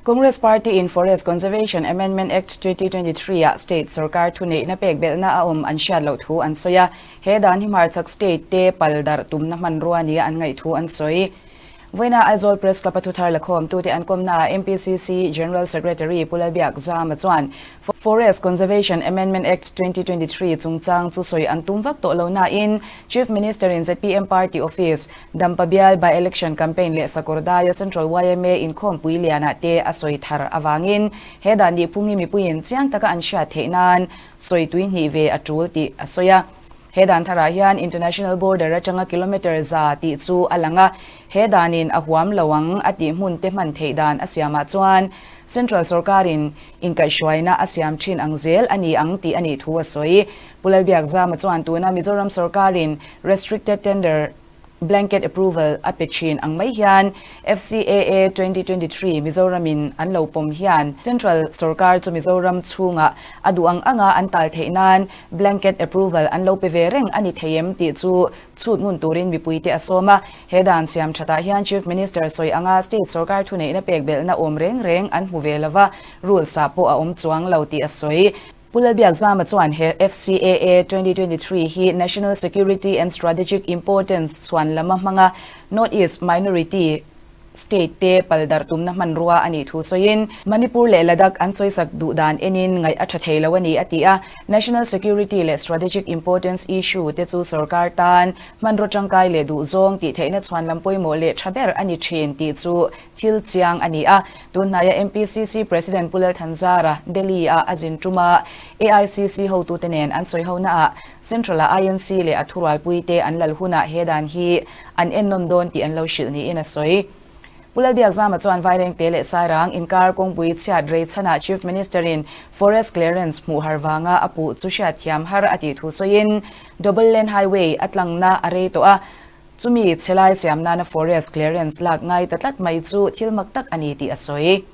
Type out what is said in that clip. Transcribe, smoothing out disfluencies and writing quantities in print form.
Congress Party in Forest Conservation Amendment Act 2023 ah state sorkar thuneihna pek belhna a awm an hriat loh thu an sawi a, he dan hi hmarchhak state te pal darh tumna hmanrua nia an ngaih thu an sawi. Vawiina Aizawl Press Club a thuthar lakhawmtute an kawmnaah MPCC General Secretary Pu Lalbiak Zama chuan Forest Conservation Amendment Act 2023 chungchang chu sawi an tum vak tawh lo nain Chief Minister in zpm Party Office Dampa bial by-election campaign leh Sakawrdaia Central yma inkhawmpui lianah te a sawi thar avangin he dan nih phungi mipuiin chiang taka an hriat theih nan sawi tui hnih ve a tul tih a sawi a. He dan tharah hian international border atanga kilometre za tih chu a lang a, he danin a huam lo ang a tih hmun te hman theih dan a siamah chuan Central sorkarin inkaihhruaina a siam thin ang zel a ni ang tih a nih thu a sawi. Pu Lalbiakzama chuan tuna Mizoram sorkarin restricted tender Blanket approval a pe thin ang mai hian FCAA 2023 Mizoramin an lo pawm hian Central sorkar chu Mizoram chhungah a duh ang anga an tal theih nan blanket approval an lo pe ve reng a ni thei em tih chu chhut ngun turin mipuite a sawm a. He dan siam thatah hian Chief Minister sawi anga state sorkar thuneihna pek belhna awm reng reng an hmu ve lova, rules ah pawh a awm chuang lo tih a sawi. Pu Lalbiakzama chuan he FCAA 2023 hi National Security and Strategic Importance chhuan lama hmanga North East Minority State te pal darh tumna hmanrua a nih thu sawiin, Manipur leh Ladakh an sawisak duh dan enin ngaih a tha thei lo a ni a ti a. National Security leh Strategic Importance Issue te chu sorkar tan hmanraw tangkai leh duhzawng tih theihna chhuan lam pawimawh leh tha ber a ni thin tih chu thil chiang a ni a. Tunhnaia MPCC President Pu Lal Thanzara Delhi-a a zin tuma AICC hotute nen an sawi honaah Central-a INC leh a thurualpuite an lal hunah he dan hi an ennawn dawn tih an lo hrilh niin a sawi. Pu Lalbiakzama chuan Vairengte leh Sairang inkar kawngpui chhiat rei chhanah Chief Minister-in Forest Clearance hmuh har vanga a puh chu hriatthiam har a tih thu sawiin Double Lane Highway a tlangna a rei tawh a, Chumi chhelai siam nana forest clearance lak ngai ta tlat mai chu thil mak tak a ni tih a sawi.